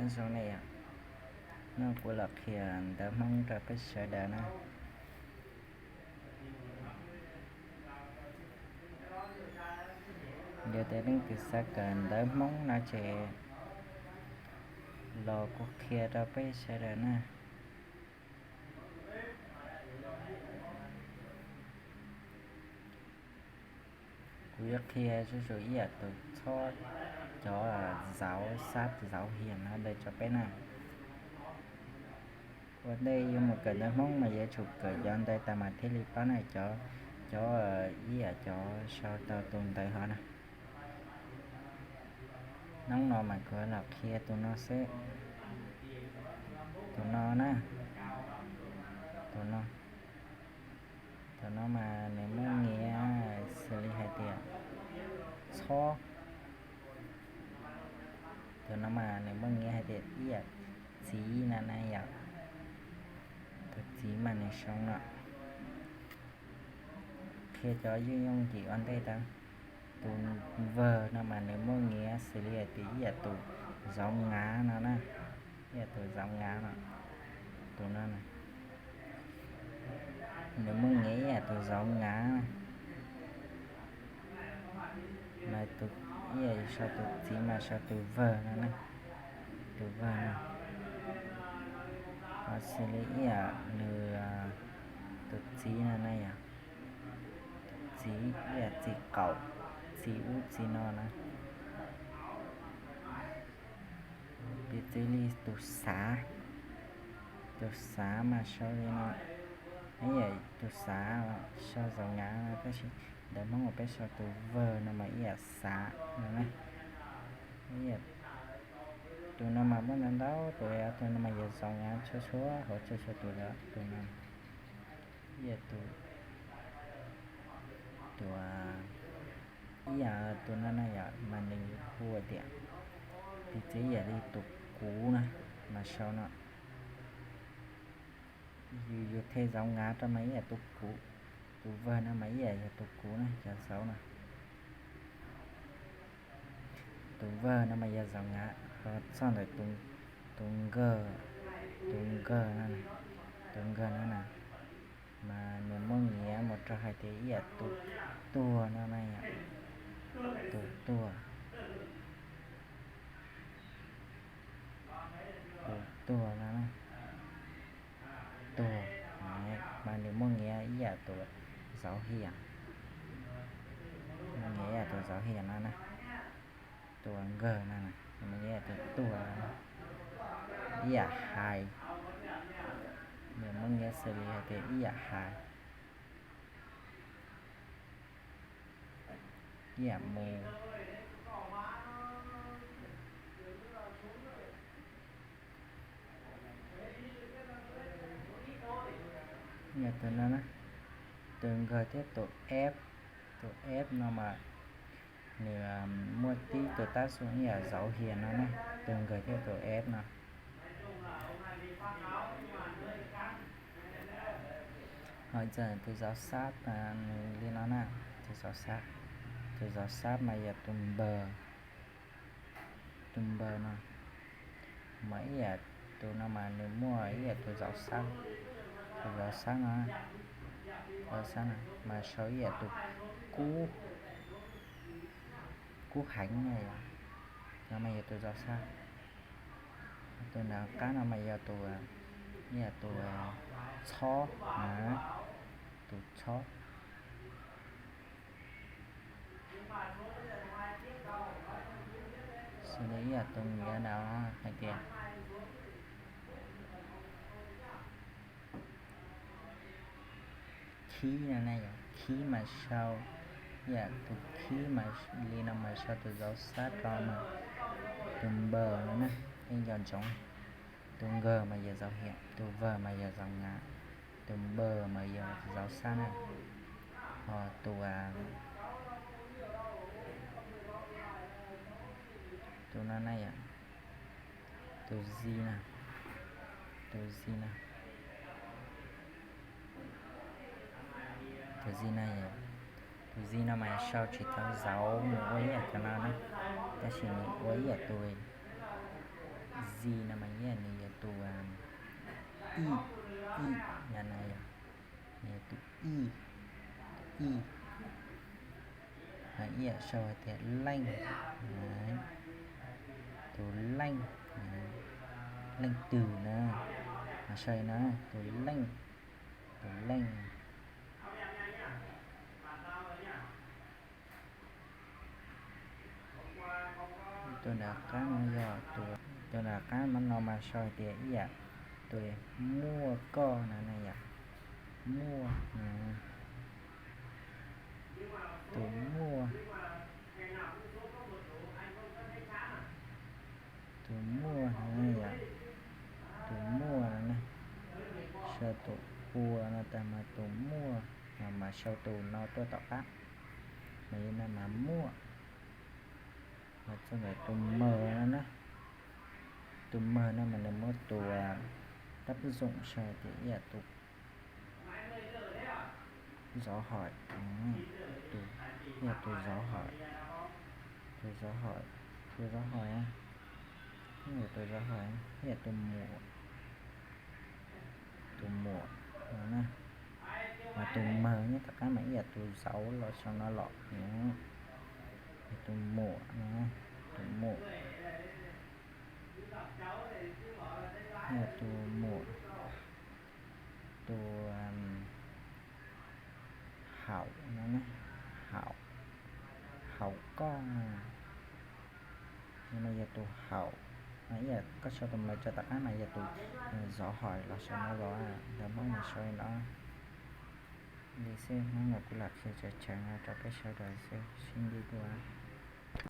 Zoo ne yom, no kuv los qhia ntawv Hmoob rau peb sawv daws na. Yog tias leej twg xav kawm ntawv Hmoob no ces los kuv qhia rau peb sawv daws na. Kuv yuav qhia zuj zus ib yam tus txhob, cov zauv xab zauv hias no ntawd rau peb na. Ua ntej yuav mus kawm ntawv Hmoob mas yuav tsum kawm cov ntawv tas mas thiaj li paub na, cov, cov ib yam cov sau tau tus ntawv hov na. Hnub no mas kuv los qhia tus no xwb. Tus no na, tus no, tus no mas nws muaj nyiam xws li hais tias txhob. Tus no mas nws muaj nyiam hais tias ib yam txiv na na yom. Tus txiv mas nws zoo no. Qhia cov yooj yooj yim ua ntej tau. Tus vawg no mas nws muaj nyiam xws li hais tias ib yam tus zauv ngav no na, ib yam tus zauv ngav no. Tus no, nws muaj nyiam ib yam tus zauv ngav na. Mas tus, ib yam sau tus txiv mas sau tus vawg no na, tus vawg no. Ho xws li ib yam nws, tus txiv no na yom, tus txiv ib yam txiv qaum, txiv ub txiv no na. Piv txwv li tus xav, tus xav mas sau li no, ib yam tus xav sau zauv ngav no, tab sis ntawv Hmoob uas peb sau tus vawg no mas ib yam xav no na. Tus no mas muaj ntau ntau tus, tus no mas yog zauv ngav txhua txhua hauv txhua txhua tus, tus no ib yam tus, tus, ib yam tus no na yom, mas nws hu tias, piv txwv ib yam li tus kuv na, mas sau no. Yus, yus them zauv ngav rau mas ib yam tus kuv, tus vawg no mas ib yam yog tus kuv na, cov zauv no. Tus vawg no mas yog zauv ngav, ho txog ntawm tus nkawg, tus nkawg no, tus nkawg no na, mas nws muaj nyiam mus rau hais tias ib yam tus tuag no na yom, tus tuag, tus tuag no na, tuag, mas nws muaj nyiam ib yam tus zauv hias, muaj nyiam ib yam tus zauv hias no na, tus nkawg no, nws muaj nyiam ib yam tus tuag no, ib yam hais, nws muaj nyiam xws li hais tias ib yam hais, ib yam mus. Yog tus no na, tus nkawg thiab tus eb, tus eb no mas nws muaj tib tus tab xu ib yam zauv hias no na, tus nkawg thiab tus eb no. Ho txog tus zauv xab, nws li no na, tus zauv xab, tus zauv xab mas yog tus npawg, tus npawg no, mas ib yam tus no mas nws muaj ib yam tus zauv xab, tus zauv xab no, zauv xab no mas sau ib yam tus kub, kub heev na yom, no mas yog tus zauv xab. Tus nram qab no mas yog tus, ib yam tus txhob, tus txhob. Xws li ib yam tus nyiam no hais tias khib no na yom, khib mas sau, ib yam tus khib mas li no mas sau tus zauv xab rau mas tus npawg no na, yeej nco ntsoov. Tus nkawg mas yog zauv hias, tus vawg mas yog zauv ngav, tus npawg mas yog zauv xab na. Ho tus, tus no na yom, tus zis na, tus zis na, tus zis na yom, tus zis no mas sau tsis tau zauv mus ua ib yam cov no na, tab sis nws ua ib yam tus, Zi no mas ib yam nws yog tus ij, ij no na yom, nws yog tus ij, tus ij. Ho ib yam sau hais tias leej, tus leej, leej twg na, mas sau no tus leej, tus leej. Tus nram qab no yog, tus nram qab no mas sau hais tias ib yam tus muaj koj no na yom, muaj, tus muaj, tus muaj no yom, tus muaj no na, sau tus ua no tag mas tus muaj, mas sau tus no tuaj tom qab, mas yog no mas muaj. Mas txog ntawm tus mawg no na, tus mawg no mas nws muab tus tab pib zoom sau tias ib yam tus zov hais, ib yam tus zov hais, tus zov hais, tus zov hais, ib yam tus zov hais, ib yam tus muam, tus muam no na. Mas tus mawg nyob tom qab mas ib yam tus zauv los sau no los, tus muam no, tus muam, ib yam tus muam, tus haum no, haum, haum koj no, no yog tus haum. Ib yam koj sau tus mawg tso tom qab mas yog tus zov hais los sau no los, ntawv Hmoob mas sau li no. Li xwb, hnub no kuv lam qhia tshawv tshawv no rau peb sawv daws xwb, sib ntsib dua.